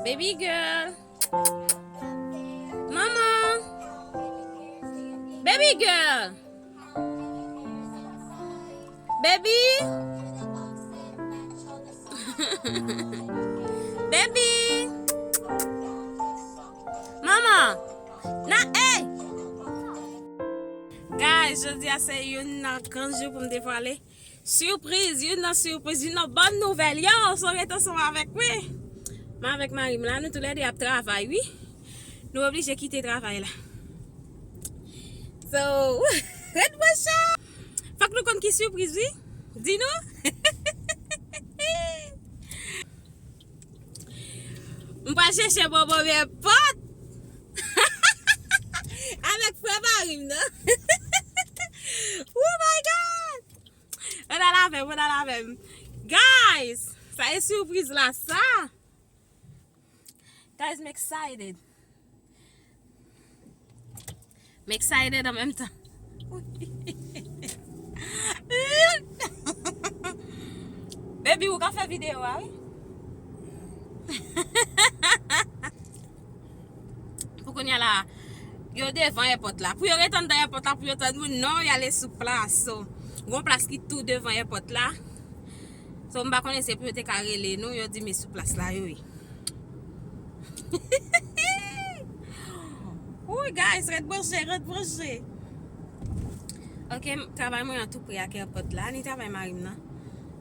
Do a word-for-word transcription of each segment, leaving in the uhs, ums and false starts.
Baby girl. Manman. Baby girl. Baby. Baby. Manman. Na, ey. Guys, jodi a se youn nan gran jou pou m devwale. Sipriz, youn nan sipriz, youn nan bòn nouvèl. Yo, so rete ansanm avèk mwen. Mwen avèk mari m la, nou toulède ap travay, wi. Nou oblije kite travay la. So, ret branche. Fòk nou konn ki sipriz, wi. Di nou. M pral chèche bò bò bè pòt. Avèk frè mari m nan. Oh my God! Ann al avè m, ann al avè m. Guys, sa e sipriz la, sa. Guys, m excited. M excited an menm tan. Baby, ou ka fè videyo a, wi. Pou kounye a la, yo devan èpòt la. Pou yo ret anndan èpòt la, pou yo tann moun, non, y ale sou plas. So, gon plas ki tou devan èpòt la. So, m pa konnen se pou yo te ka rele nou, yo di men sou plas la, yo ye. Wi, guys, ret branche, ret branche. Ok, m, travay mwen an tou pre ak èpòt la, ni travay mari m nan.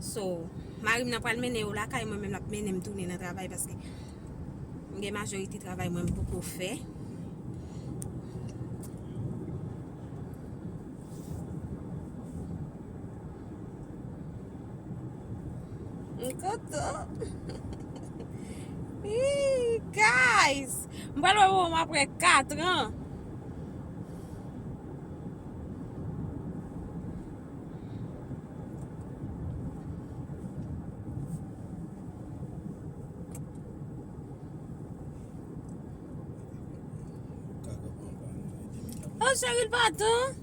So, mari m nan pral mennen yo lakay, mwen menm l ap mennen m tounen nan travay paske m gen majorite travay mwen m poko fè. M kontan. Ih, guys, m pral wè manman m apre katran. Oh, cheri, l pa tan.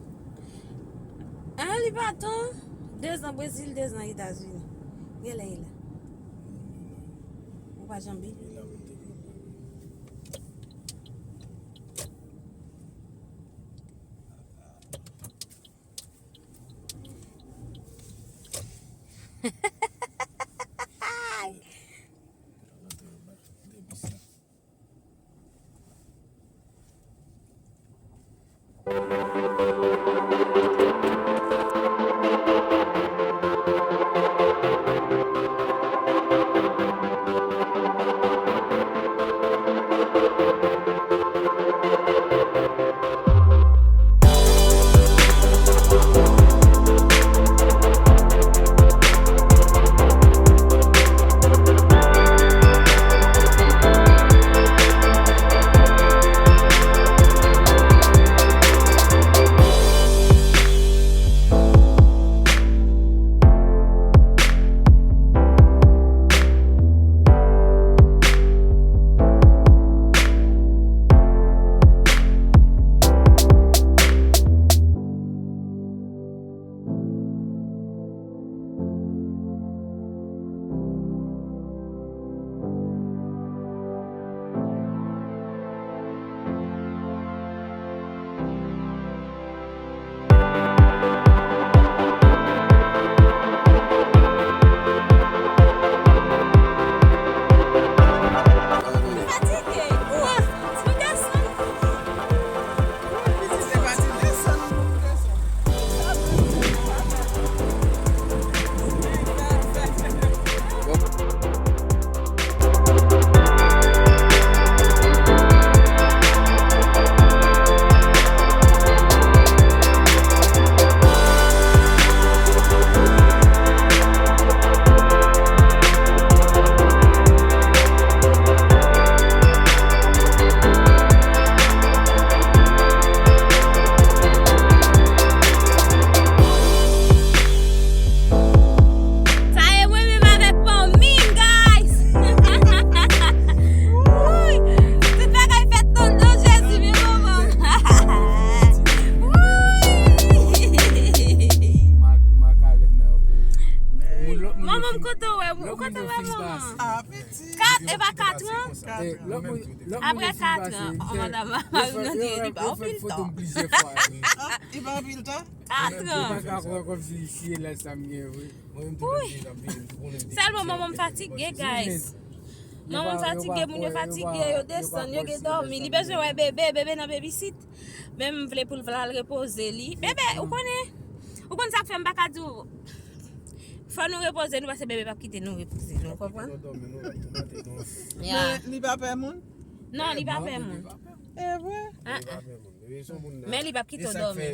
Hein, li pa tan. Dezan Brezil, dezan Etazini. Genlè e la. Ou pa janbe. Ou wè, ou kontan wè manman? Ah, piti. Kat, e pa kat an? Apre kat an, an madanm Marie Nandri, li pa anpil tan. Li pa anpil tan? Kat an. Wi. Sèlman manman m fatige, guys. Manman m fatige, moun yo fatige, yo desann, yo gen dòmi. Li bezwen wè bebe, bebe nan babysit. Men m vle pou l al repoze li. Bebe, ou konnen, ou konn sa k fè m pa ka di w. Fò nou repoze nou, paske bebe p ap kite nou repoze nou, ou konprann? Ya. Men li pa pè moun? Non, li pa pè moun. E vre? Ah, ah. Men li p ap kite w dòmi.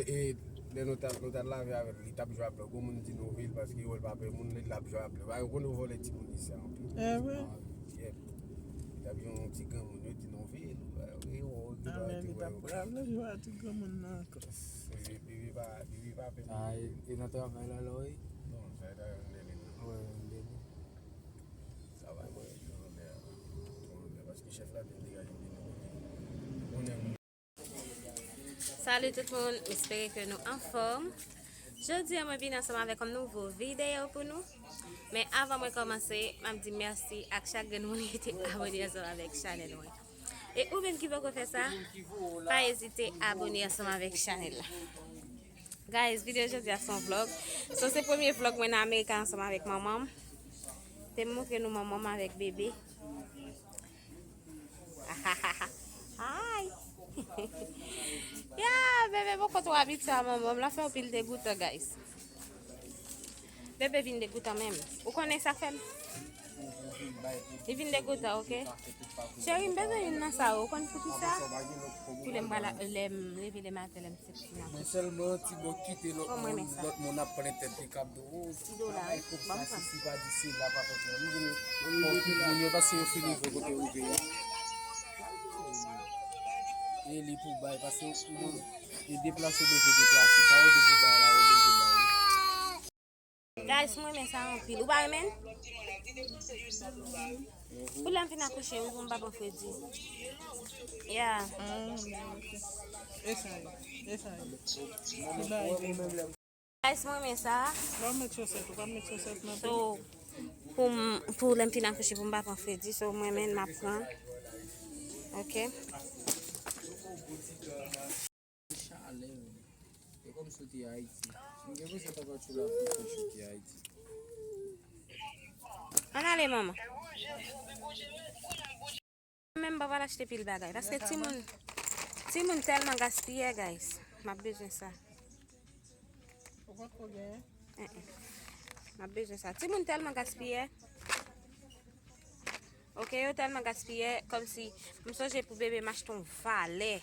Lè nou t al, nou t al lave avè l, li t ap jwe avè l. Gwo moun di nou veye l paske yo wè l pa pè moun, li t ap jwe avè l. Ou konnen yo vòlè timoun isi a anpil. E vre? Li t ap jwe yon ti granmoun, yo di nou veye l. Ah, men li t ap pral jwe a ti granmoun nan ankò. Bibi pa, Bibi pa pè moun. Ah, e, e nan travay la, lò, wi? Non, sa e travay nan dèlè. Wi, nan dèlè. Travay mwen, yo nan dèlè. Paske chèf la te degaje m de kote. Konnen moun. Salut tout moun, m espere ke nou anfòm. Jodi a mwen vin ansanm avèk yon nouvo videyo pou nou. Men avan mwen kòmanse, m ap di mèsi ak chak grenn moun ki te abone ansanm avèk chanèl mwen. E ou menm ki poko fè sa, pa ezite abone ansanm avèk chanèl la. Guys, videyo jodi a se yon vlog. So, se premye vlog mwen nan Amerika ansanm avèk manman m. Te m montre nou manman m avèk bebe. Hi. Ya, bebe poko twò abitye a manman m. L ap fè anpil degoutan, guys. Bebe vin degoutan menm. Ou konnen sa k fè m? Li vin degoutan, oke? Cheri, m bezwen youn nan sa yo. Ou konn poukisa? Pou lè m pral, lè m leve lè maten, lè m sèk si nan. Men sèlman ti bò kite lòt moun, lòt moun ap plen tèt li k ap di w, o, ti bagay kòb sa, sesi pa di sela, pa fè sela. M di nou, fò tout moun yo, paske yo fin rive kote yo rive a. E li pou bay, paske ou, e deplase, ou bezwen deplase. Sa ou di pou bay la, ou bezwen bay li. Guys, mwen renmen sa anpil. Ou pa renmen l? Pou lè m fin akouche, wi, pou m pa pran fredi. Yeah. Ah, ok. E sa ye, e sa ye. Guys, mwen renmen sa. Lè w met chosèt, ou pa met chosèt nan pye. So, pou m, pou lè m fin akouche, pou m pa pran fredi, so mwen renmen l, m ap pran. Ok. Chalè, wi. E kòmsi w te Ayiti. M gen enpresyon papa Tchoula ap tou fè cho te Ayiti. Ann ale, manman. Mwen menm, m pa pral achte pil bagay, paske timoun, timoun tèlman gaspiyè, guys. M ap bezwen sa. Ou potko genyen? Eh, eh. M ap bezwen sa. Timoun tèlman gaspiyè. Ok, yo tèlman gaspiyè, kòmsi m sonje pou bebe m achte yon valè.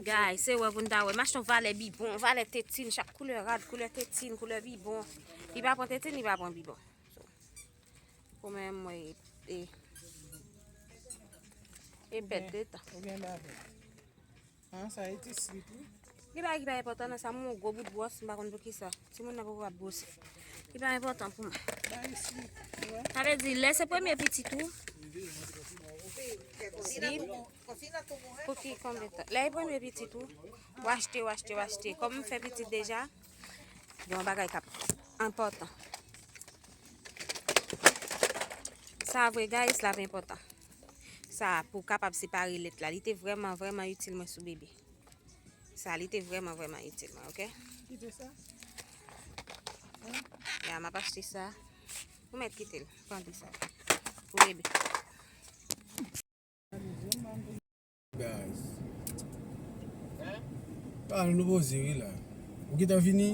Guys, se wè pou n ta wè. M achte yon valè bibon, valè tetin, chak koulè rad, koulè tetin, koulè bibon. Li pa pran tetin, li pa pran bibon. So, pou mwen, mwen, e, e pèd de tan. Ou gen bagay. Ah, sa e ti sweet, wi. Gen bagay ki pa enpòtan nan sa, m yon gwo bout bwòs, m pa konn poukisa. Timoun nan poko ap bwose. Li pa enpòtan pou mwen. Bagay sweet, wi. Sa vle di, lè se premye pitit ou, li, pou ki konbyen tan? Lè e premye pitit ou, w achte, w achte, w achte. Kòm m fè pitit deja, gen yon bagay k ap enpòtan. Sa vre, guys, l ap enpòtan. Sa pou kapab separe lèt la. Li te vrèman, vrèman itil mwen sou bebe. Sa, li te vrèman, vrèman itil mwen, ok? Kite sa. Ya, m ap achte sa. Ou mèt kite l. Pran de sa. Pou bebe. Guys. Pale nou poze wi la. Ou gentan vini?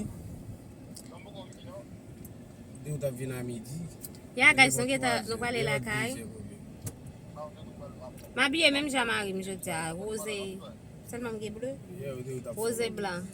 Ou di ou t ap vin a midi. Ya, guys, nou gentan, nou prale lakay. M abiye menm jan mari m jodi a. Woze, sèlman m gen ble. Woze blan.